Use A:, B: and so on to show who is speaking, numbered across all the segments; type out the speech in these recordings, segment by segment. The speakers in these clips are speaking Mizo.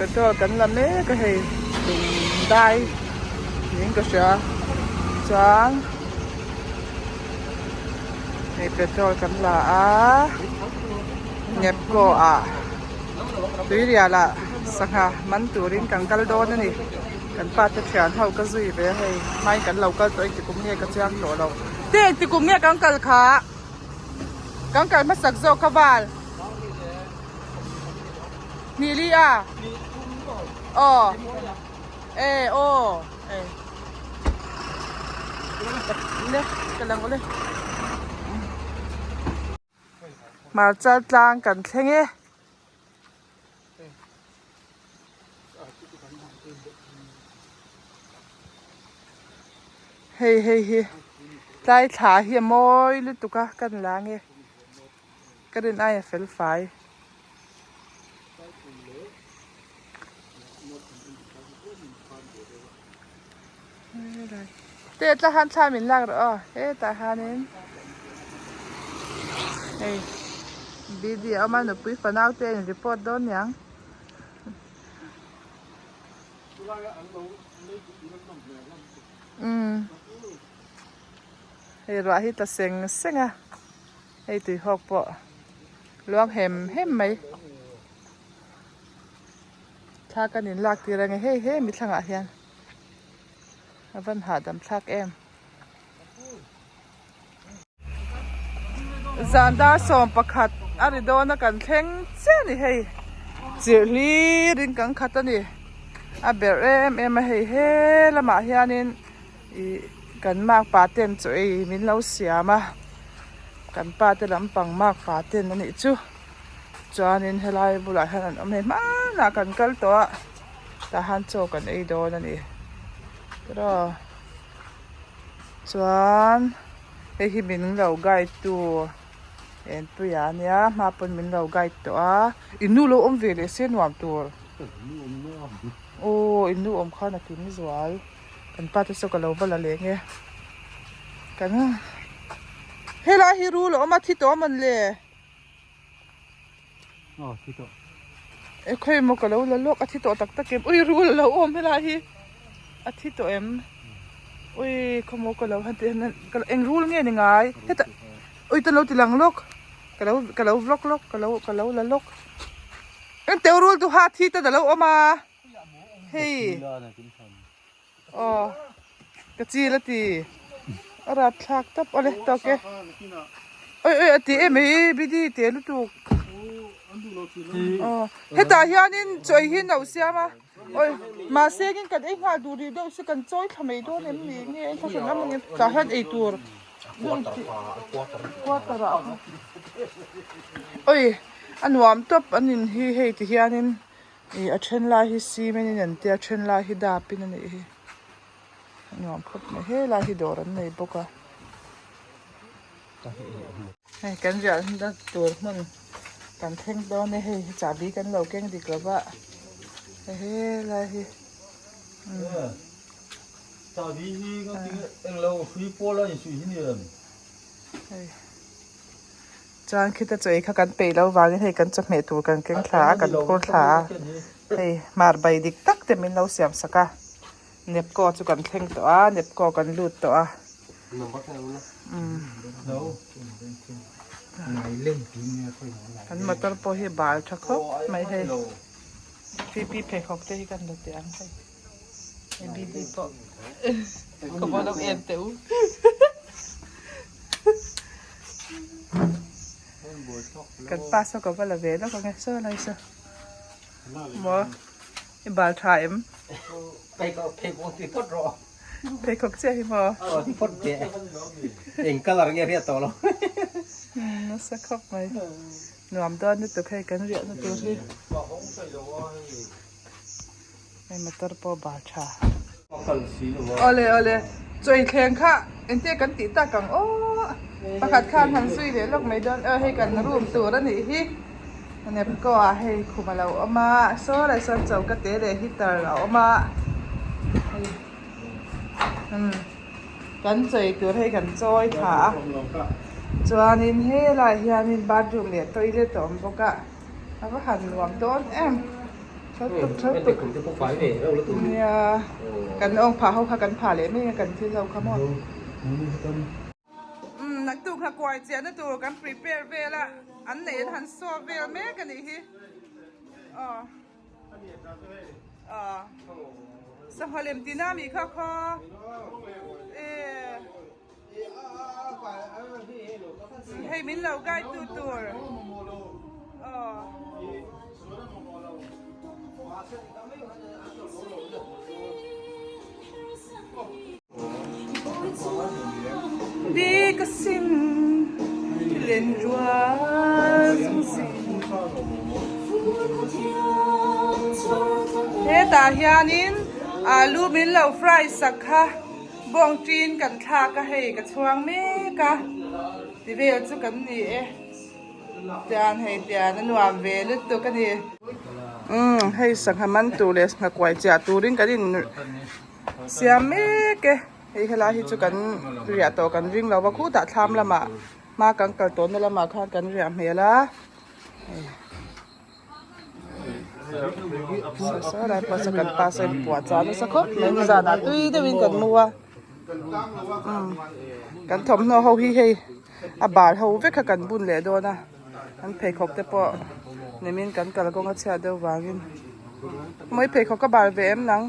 A: Petrol kan la mek a hei tum dai niin ka hria chuan hei petrol kan la a Nepco ah tuirial ah sangha man turin kan kal dawn a ni kan pa te thian ho ka zui ve a hei hmain kan lo kal tawh a engti kum nge ka chiang tawh lo te engti kum nge kan kal kha kan kal hmasak zawk kha val. Hnih li a? Aw. E aw. E. Le ka lang le. Hmarcha tlang kan thleng e. Hei hei hi tlai thla hi a mawi lutuk a kan la nge. Ka rin ai a fel fai. Te tla han thla min lak rawh aw hetah hianin hei BD a awm a nupui fanau te a in report dawn niang. Umm hei ruah hi tla seng seng a. Hei tui hawk pawh luang hem hem mai. Thla kan in lak tir ange hei he mi thlangah hian a van hahdam thlak em. Zan dar 11 a ri dawn a kan thleng chiah a ni hei. Chirh hlir in kan khat a ni. A berh em em a hei he lamah hianin. Ih kan makpa ten chaw ei min lo siam a kan pa te lampang makpa ten a nih chu chuanin helai bulah hian an awm hei hmanah kan kal tawh a tah hian chaw kan ei dawn a ni tiraw chuan hei hi min lo guide tu Enpuia a nia hma pawn min lo guide tawh a in nu lo awm ve leh se nuam tur aw in nu awm khan a kim zual. Kan pa te saw ka lo va la leh nge kan helai hi rul a awm a thi tawh a mawn le
B: aw thi tawh
A: e khawi maw ka lo la lawk a thi tawh tak tak em ui rul a lo awm helai hi a thi tawh em ui khaw maw ka lo han tih eng rul nge ni ngai hetah ui ta lo ti lang lawk ka lo ka lo vlog lawk ka lo ka lo la lawk eng teu rul duha thi te a lo awm a. Hei aw ka chil a ti a rap thlak tawp awle tawk e oi oi a ti em ei bidi te lutuk aw hetah hianin chaw ei hi no siam a oi mahse engin kan ei nghal duh rih deuh se kan chawi thla mai dawn em ni nge en thla hran ang em tah hian ei tur quarter ah oi a nuam tawp an in hi hei ti hianin. Ih a then lai hi cement in an tia a then lai hi dap in a nih hi a nuam khawp mai helai hi dawr an nei bawk a hei kan riah na tur hmun kan thleng dawn e hei chahbi kan lo keng dik lo va hei helai hi
B: chahbi hi englo hrui pawl a insuih hi ni em
A: hei. Chuan khita chaw ei kha kan peih loh vangin hei kan chawhmeh tur kan keng thla a, kan phur thla a, hei hmar bai dik tak te min lo siam sak a, Nepco chu kan thleng tawh a, Nepco kan lut tawh a. Kan motor pawh hi bal tha khawp mai hei, pipi pheikhawk te hi kan la teh ang hei. ABD pawh ka vaw lo en teh u. Kan pa saw ka va la ve lawk ang e saw lai saw. Maw i bal tha em?
B: Pheikhawk ti phawt rawh.
A: Pheikhawk chiah hi maw?
B: Aw ti phawt teh. Eng colour nge hriat tawh lo.
A: Nasa khawp mai. Nuam dawn lutuk hei kan riahna tur hi. Hei motor pawh bal tha. Awle awle chawi thleng kha engtia kan tih tak ang aw pakhat khan han zui leh lawk mai dawn aw hei kan room tur a nih hi Nepco ah hei khum a lo awm a saw lai sawn choka te leh heater a awm a hei umm kan chawi tur hei kan chawi thla a chuanin helaiah hianin bathroom leh toilet a awm bawk a a va han nuam dawn em. Tha tuk tha tuk. Nia kan awng phah ho kha kan phah leh mai a kan thil ho kha maw. Umm naktuk kha kuai chiahna tur kan prepare vel a an neih an han saw vel mek a nih hi aw aw sangha lem tina mi kha kha e Hei min lo guide tu tur. Aw. Di ka sin len rual zung sin. Hetah hianin alu min lo fry sak kha. Bawng ṭin kan thlak a hei ka chhuang mek a ti vel chu kan ni e tian hei tian a nuam ve lutuk a ni. Umm hei sangha man tur leh sangha kuai chiah turin kan in siam mek e hei helai hi chu kan riah tawh kan ring lo va khutah thlam lamah hma kan kal tawhna lamah khan kan riah hmel a hei. Saw lai pawh saw kan pa saw in puah chah nasa khawp mai nizanah tui deuhin kan mu a umm kan thawmhnaw ho hi hei a bal ho vek kha kan bun leh dawn a an pheikhawk te pawh nimin kan kalkawng a chhiat deuh vangin mawi pheikhawk ka bal ve em nang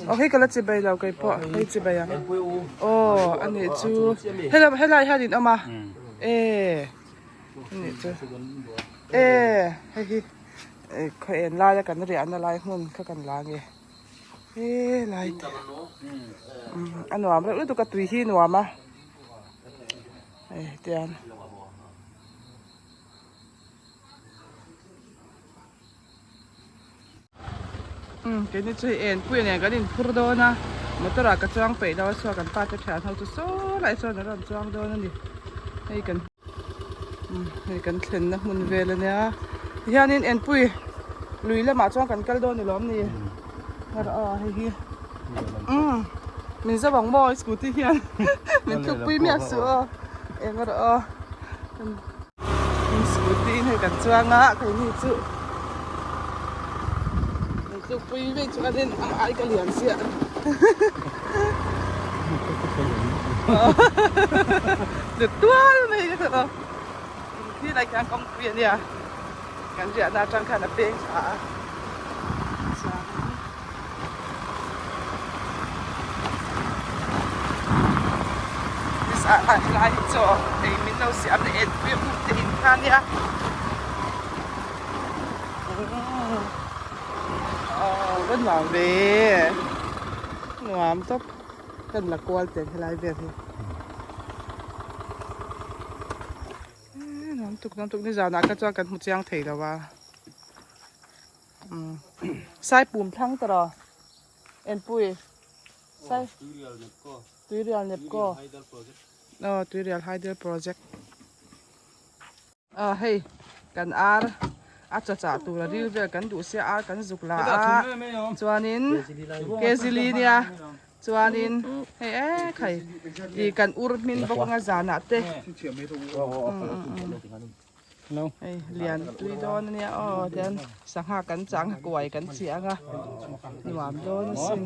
A: aw hei ka la chi bai lo kei pawh hei chi bai ang aw a nih chu helai hian in awm a e. Ani chu e hei hi khaw en laia kan riahna lai hmun kha kan la nge he lai te a nuam reuh lutuk a tui hi nuam a hei tian. Umm keini chu hei enpui nen kan inphur dawn a motor ah ka chuang peih lo a chhuak kan pa te thian ho chu saw lai chuan an rawn chuang dawn a ni hei kan umm hei kan thlenna hmun vel a nia tihianin enpui lui lamah chuan kan kal dawn ni lawm ni aw hei hi umm min zo ang maw scooty hian min tlukpui miah suh aw eng erawh aw. Scooty in hei kan chuang a keini chu min tlukpui vei chu a rin ang ai ka lian chiah tlut tual mai ka tawh khi lai khian kawngpui a nia kan riahna atang khan a peng thla a chuan. Helai hi chaw ei min lo siam leh en pui hmuh te in kha nia aw va nuam ve nuam tawp kan la kual tel helai vel hi nuam tuk nuam tuk nizanah kha chuan kan hmu chiang thei lo a. Saipum thlang ta rawh enpui sai tuirial nepco aw tuirial hydel project aw hei kan ar a chaw chah tur a ril vel kan duh sia ar kan zuk la a chuanin kezili nia chuanin hei e khai ih kan ur hmin bawk anga zanah te. Hei lian tui dawn ania aw tian sangha kan chang a kuai kan chiang a nuam dawn asin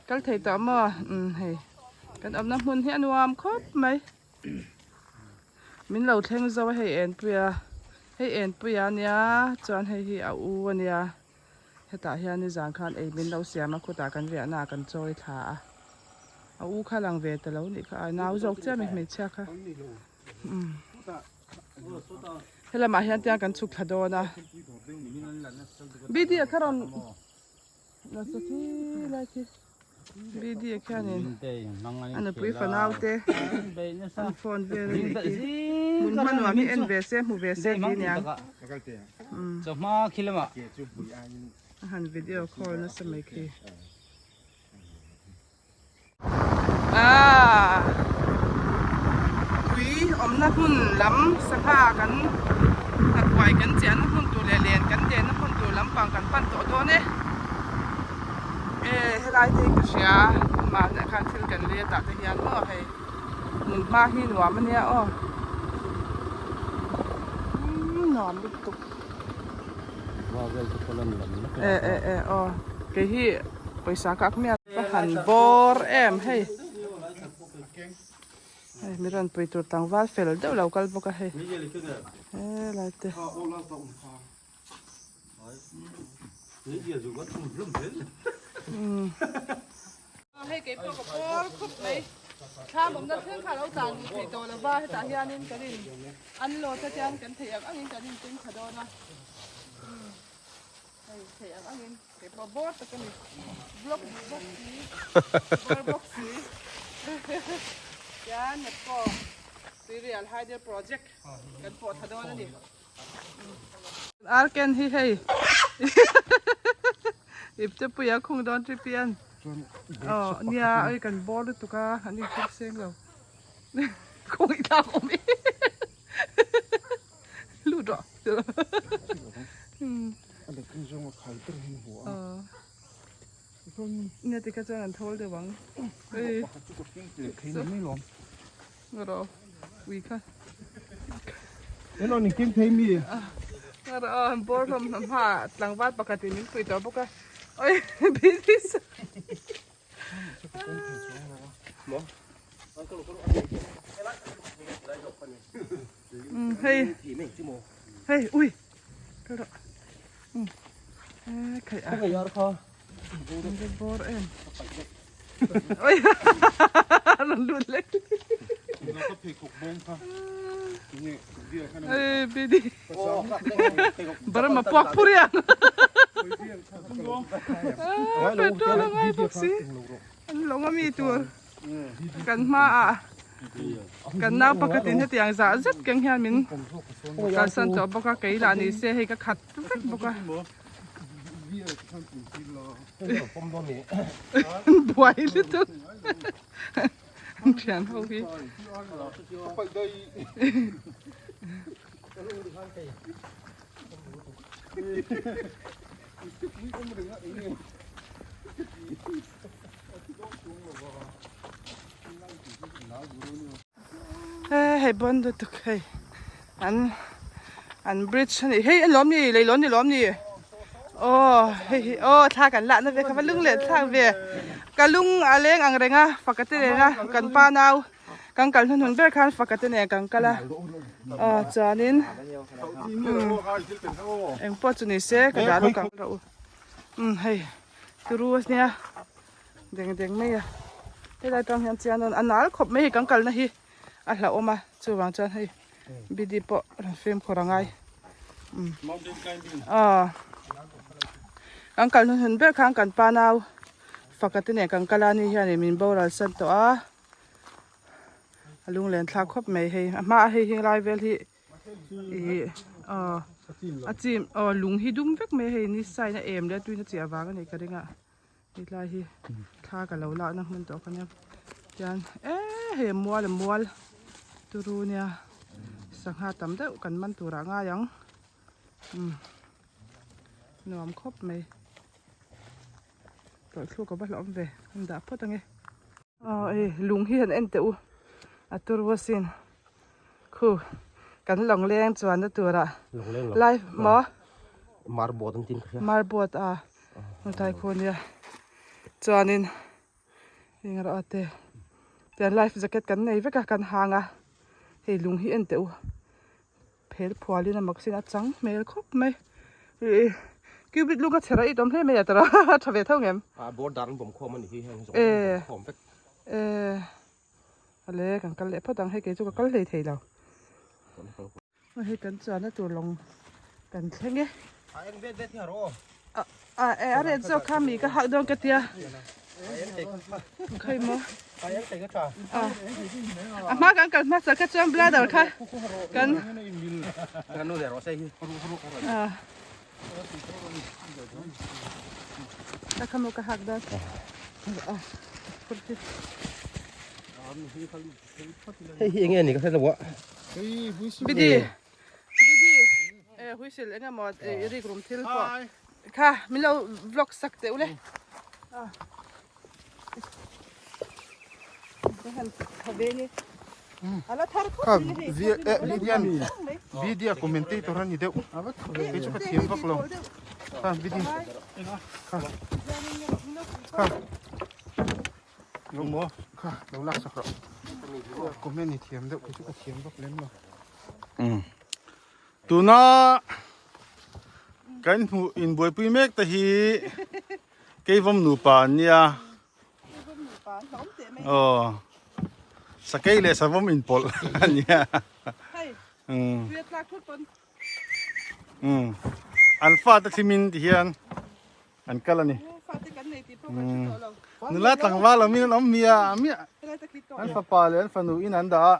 A: kal thei tawh maw umm hei kan awmna hmun hi a nuam khawp mai min lo thleng zo a hei enpuia hei enpuia ania chuan hei hi a u ania hetah hian nizan khan ei min lo siam a khutah kan riahna ah kan chawi thla a a u kha lang ve ta lo nih kha a nau zawk chiah a mi hmeichhia kha. Helamah hian tiang kan chhuk thla dawn a bd a kha rawn nasa khi lai khi bd a khianin a nupui fanau te an phone vel a nih khi hmun hma nuam hi en ve se hmu ve se tih aniang a han video call nasa mai khi. Aaa tui awmna hmun lam sangha kan hnakuai kan chiahna hmun tur leh len kan denna hmun tur lampang kan pan tawh dawn e e helai te hi ka hria mahni ah khan thil kan lei a tah te hian maw hei hmun hma hi nuam a nia aw nuam lutuk. E e e aw kei hi pawisa ka ak mial ka han bawr em hei hei mi rawn pui tur tlangval fel deuh lo kal bawk a hei helai te. Hei kei pawh ka bawr khup mai thlam awmna thleng kha a lo tlan duh thei tawh lo va hetah hianin kan in unload a chuan kan theih ang angin kan in keng thla dawn a hei theih ang angin kei pawh bawr tak a ni block duh bawk si bawr bawk si chuan Nepco Tuirial Hydel Project kan pawh thla dawn a ni. Arken hi hei ipte puia khung dawn trip hian aw nia oi kan bawr lutuk a an inkhawm seng lo khung i thlak awm e lut rawh nia tikha chuan an thawl deuh ang ei Ngaro ui kha.
B: En on king thei mi.
A: Ngaro an bawr hlawm hlawm ha tlangval pakhat in min pui tawh bawk a. Oi busy sa. Hei. Hei ui. Kalo. Khai a.
B: Khai yar kha.
A: Bawr em. Oi rawn lut lek.
C: Ka pheikhawk bawng kha. Tinge bial khan a
A: Ei bidi. Barama puak phur yang. Petrol a ngai bawk si. An lawng a mi tur. Kan hma ah kan nau pakhatin hetiang zah zet keng hian min kalsan tawh bawk a kei lah ni se hei ka khat vek bawk a. Buai lutuk thian ho hi. Hei bon lutuk hei an an bridge a nih hei a lawm ni leilawn ni lawm ni aw hei hi aw thla kan lah na ve kha va lung leh thlak ve ka lung a leng ang reng a faka te nen a kan pa nau kan kal hnuhnun ber khan faka te nen kan kal a aw chuanin eng pawh chu ni se ka dah lawk ang rawh u umm hei turu a nia deng deng mai a helai tang hian chian a nal khawp mai hei kan kalna hi a hlauhawm a chuvang chuan hei bidi pawh rawn fimkhur a ngai umm aw kan kal hnuhnun ber khan kan pa nau faka te nen kan kal a ni hianin min boral san tawh a a lunglen thlak khawp mai hei a hmaah hei heng lai vel hi. Ih aw a chim aw lung hi dum vek mai a hei ni sign a em leh tuina chiah vang a nih ka ring a hetlai hi thla ka lo lakna hmun tawh ka nia tian eh hei mual a mual turu nia sangha tam deuh kan man turah ngai ang umm nuam khawp mai tawlhthluk a va hlauhawm ve an dah phawt ange. Aw hei lung hi han en teh u a turu asin khu kan lawngleng chuanna turah lai maw
B: marboat an tin ka hria
A: marboat a hmutai khu ania chuanin eng erawh te tian life jacket kan nei vek a kan hang a hei lung hi en teh u. Phel phualin a mak sin a chang hmel khawp mai ih cubit lung a chher a it awm hle mai a tara a tha ve tho ngem
B: a border an bawm khawm a ni hi heng zawng an bawm khawm vek
A: e ale kan kal leh phawt ang hei kei chu ka kal hlei thei lo hei kan chuan na tur lawng kan thleng e
B: a eng vet vet hi a rawh
A: a e a ret zawk kha mi ka hak dawn ka tia khai maw a hma kan kal hmasa kha chuan bladder kha kan a kha maw ka hak dawn
B: hei hi enge ni ka hre lo a
A: bidi Didi e whistle eng emaw i rik rum thil pawh kha min lo vlog sak teh ule
C: Kha video commentator a ni deuh kei chu ka thiam vak lo. Kha bidi. Kha. Kha. Lo mo. Kha lo lak sak rawh. Comment i thiam deuh kei chu ka thiam vak lem lo.
B: Um. Tuna kan hmuh inbuaipui mek te hi Keivom nupa an nia. Aw. Sakei leh savawm inpawlh a nia. Um. Um. An fate thlimin ti hian an kal a ni. Nula tlangval awmin an awm miah miah. An fapa leh an fanu in an dah a.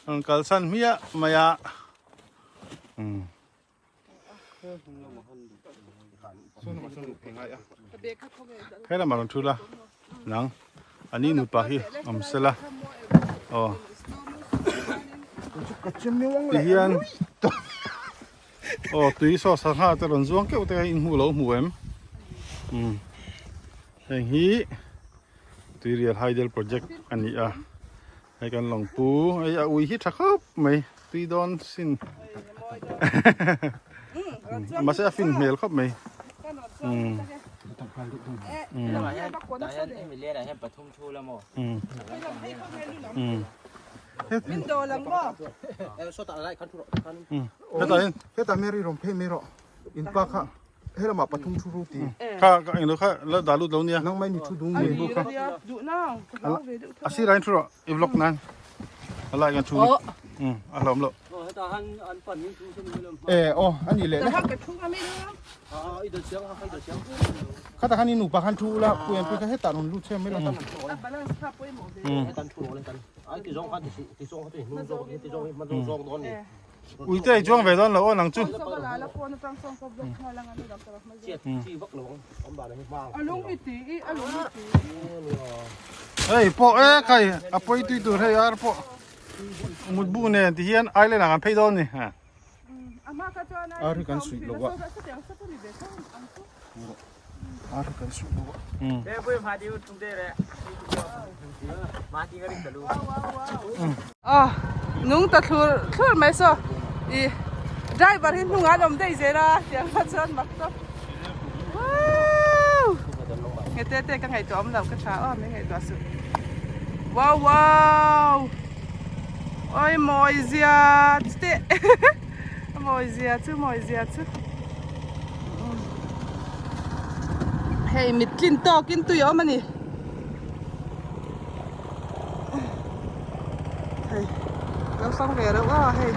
B: An kalsan hmiah mai a. Um. He lamah rawn thu la nang ani nupa hi awm sela aw tihian aw tui saw sangha te rawn zuang keuh te in hmuh lo hmu em umm heng hi tuirial hydel project a ni a. Hei kan lawng pu hei a ui hi tha khawp mai tui dawn sin mahse a fin hmel khawp mai umm umm hetah hian
C: hetah Mary rawn phei mai rawh in pa kha. He lamah pathum thu ru ti.
B: Kha ka englo kha la dah lut lo nia.
C: Nang mai ni thu dung ni.
B: Bu kha. A sirah in thu rawh i vlog nan. A lai kan thu ni. Um a hlawm lo.
C: E aw ani leh le. Kha ta khan i nupa khan thu ula pu en pui kha hetah rawn lut che mai lo.
B: Uite i chuang ve dawn lo aw nang chu. Hei pawh e khai a pawi tui tur hei ar pawh mut bu nen ti hian island ah kan phei dawn ni ha.
C: Ar hi kan suih lo a. Ar hi kan suih lo a.
A: Ah nung ta thlur thlur mai saw i driver hi hnungah an awm daih zel a tiang kha chuan mak tawp wow nge te te ka ngaihtuah awm lo ka tha aw min ngaihtuah suh wow wow oi mawi zia te a mawi zia chu mawi zia chu hei mit tlin tawkin tui a awm a ni. Hei lo fang ve reuh a hei.